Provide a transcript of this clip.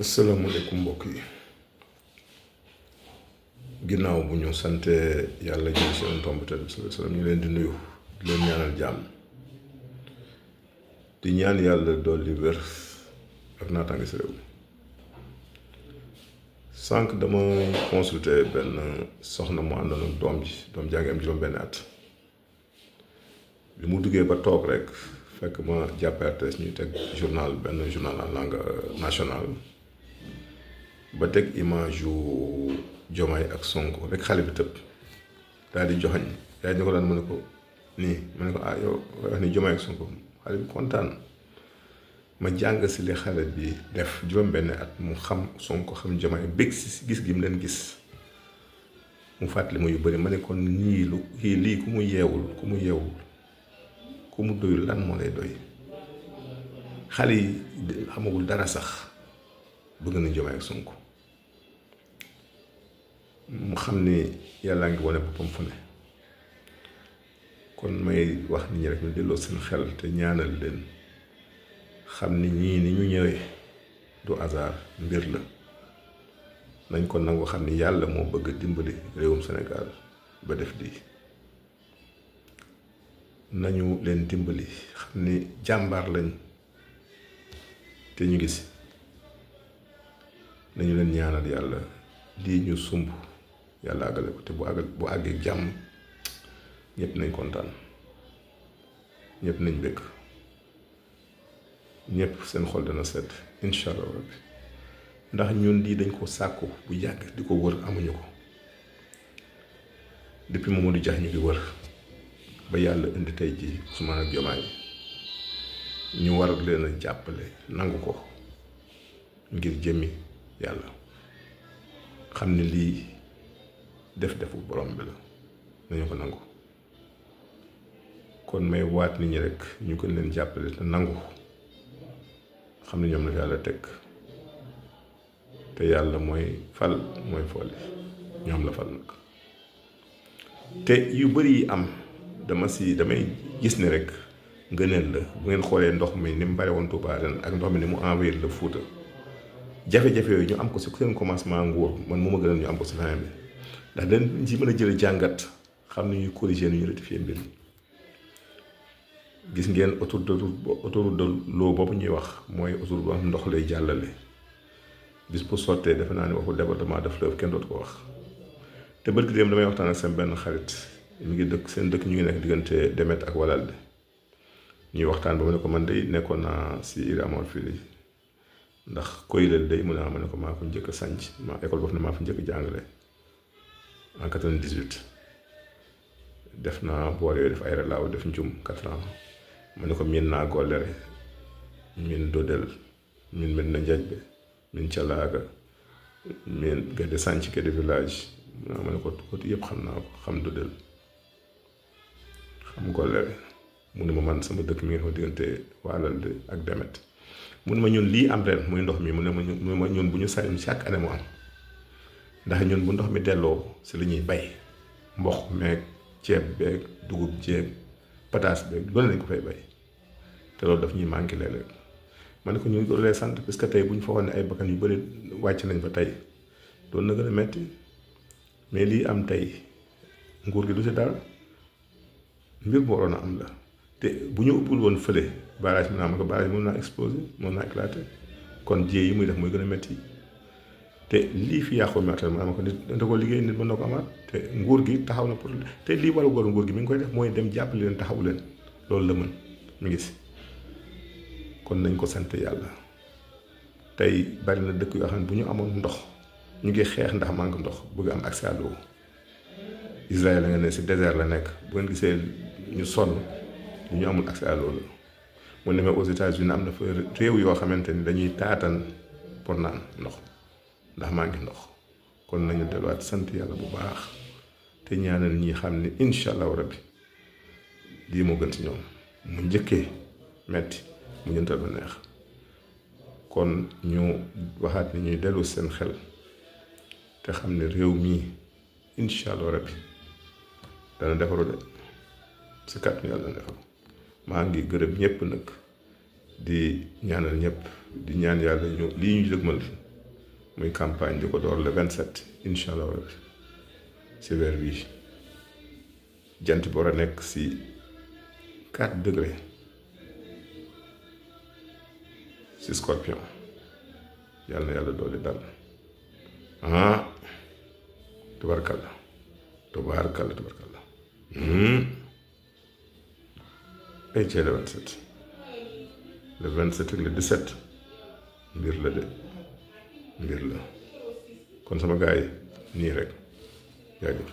asalaamaaleykum mbokk yi ginnaaw bu ñu sante yàlla jël seen tomb te salaam ñu leen di nuyu di leen ñaanal jàmm di ñaan yàlla dolli wér ak naataange si réew sànq dama consulté benn soxna mu àndoon ak doom jaa ngi am juróom benn at bi mu duggee ba toog rek fekk ma jàpp RTS ñuy teg benn journal en langue nationale ba teg image yu Diomaye ak Sonko rek xale bi tëb daal di joxañ yaay ni ko daan ma ne ko nii ma ne ko yow wax ni Diomaye ak Sonko xale bi kontaan ma jàng si li xale bi def juróom benn at mu xam Sonko xam Diomaye bég si gis gi mu leen gis mu fàttali ma yu bëri ma ne kon lii ku mu yeewul ku mu doyul lan moo lay doy xale yi xamagul dara sax bëgg nañ Diomaye ak Sonko mu xam ni yàllaa ngi wane boppam fu ne kon may wax nit ñi rek ñu delloo seen xel te ñaanal leen xam ni ñii ni ñu ñëwee du hasard mbir la nañ ko nangu xam ni yàlla moo bëgg dimbali réewum Sénégal ba def di nañu leen dimbali xam ni jàmbaar lañ te ñu gis nañu leen ñaanal yàlla lii ñu sumb yàlla àggale ko te bu àggee jàmm ñëpp nañ kontaan ñëpp nañ bëgg ñëpp seen xol dana sedd incha allah rabbi ndax ñun lii dañ ko sàkku bu yàgg di ko wër amuñu ko depuis Mamadou Dia ñu ngi wër ba yàlla indi tey ji Ousmane ak Diomaye ñu war leen a jàppale nangu ko ngir jëmmi yàlla xam ne lii defu borom bi la nañu ko nangu kon may waat nit ñi rek ñu gën leen jàppale te nangu xam ne ñoom la yàlla teg te yàlla mooy fal mooy folli ñoom la fal nag te yu bari yi am damay gis ne rek ngëneel la bu ngeen xoolee ndox mi ni mu bare woon Touba ren ak ndox mi ni mu envoyé la Fuuta jafe-jafe yooyu ñu am ko si seen commencement nguur man moo ma gënal ñu am ko si fin bi ndax dañ ci mën a jële jàngat xam ne ñuy corriger nu ñu rectifier mbir mi gis ngeen autoroute de l'eau boobu ñuy wax mooy autoroute bu am ndox lay jàllale bis bu sottee defe naa ne waxu département de Fleuve kenn dootu ko wax te bërki dem damay waxtaan ak seen benn xarit mi ngi dëkk seen dëkk ñu ngi nekk diggante Demet ak Walalde ñuy waxtaan ba ma ne ko man day nekkoon naa si Iri Amor fii ndax Koylel day mu ne ma ne ko maa ko njëkk a sànc ma école boobu ne maa fa njëkk a jàngale en 98 def naa boor yooyu def ay relaaw def njum 4 ans ma ne ko miin naa Golléré miin Dodel miin Medina Ndiaye miin Calaaga miin Guédé Santhie Guédé village ma ne ko côté yëpp xam naa ko xam Dodel xam Golléré mu ne ma man sama dëkk mi ngi fa diggante Walalde ak Demet mu ne ma ñun lii am ren muy ndox mi mu ne ma ñun bu ñu sañoon chaque année mu am ndax ñun bu ndox mi delloo si li ñuy bay mboq meeg ceeb beeg dugub jéeg pataas beeg loolu lañ ko fay bay te loolu daf ñuy manqué léeg-léeg ma ne ko ñu doon lay sant parce que tey bu ñu foogoon ne ay bakkan yu bëri wàcc nañ fa tey doon na gën a metti mais lii am tey nguur gi du si dara mbir bu waroon a am la te bu ñu uppul woon fële barrage bi naa ma ko barrage mën naa explosé mën naa éclaté kon jiyee yi muy def mooy gën a metti te lii fi yàqu mi ma ko nit da ko liggéey nit mën na ko amaat te nguur gi taxaw na pour te lii wala góor nguur gi mi ngi koy def mooy dem jàppale leen taxawu leen loolu la mën mi ngi si kon nañ ko sant yàlla tey bari na dëkk yoo xam ne bu ñu amoon ndox ñu ngi xeex ndax manque ndox bëgg am accès à l'eau Israël la nga ne si désert la nekk bu ngeen gisee ñu sonn ñu amul accès à l'eau la mu demee aux États-Unis am na fa réew yoo xamante ni dañuy taatan pour naan ndox ndax maa ngi ndox kon nañu delluwaat sant yàlla bu baax te ñaanal ñi xam ne incha allahu rabbi lii moo gën ci ñoom mu njëkkee metti mu jëntal ba neex kon ñu waxaat ni ñuy dellu seen xel te xam ne réew mii incha allahu rabbi dana defaru de si kàttan yàlla dana defaru maa ngi gërëm ñëpp nag di ñaanal ñëpp di ñaan yàlla ñu lii ñu dëgmal muy campagne di ko door le 27 incha allah rabbi si weer bii jant bi war a nekk si 4 degré si scorpion yàlla na yàlla doole dal tubarkalla ay cee le 27 le 27 ak le 17 mbir la de mbir la kon sama gars yi nii rek jaajëf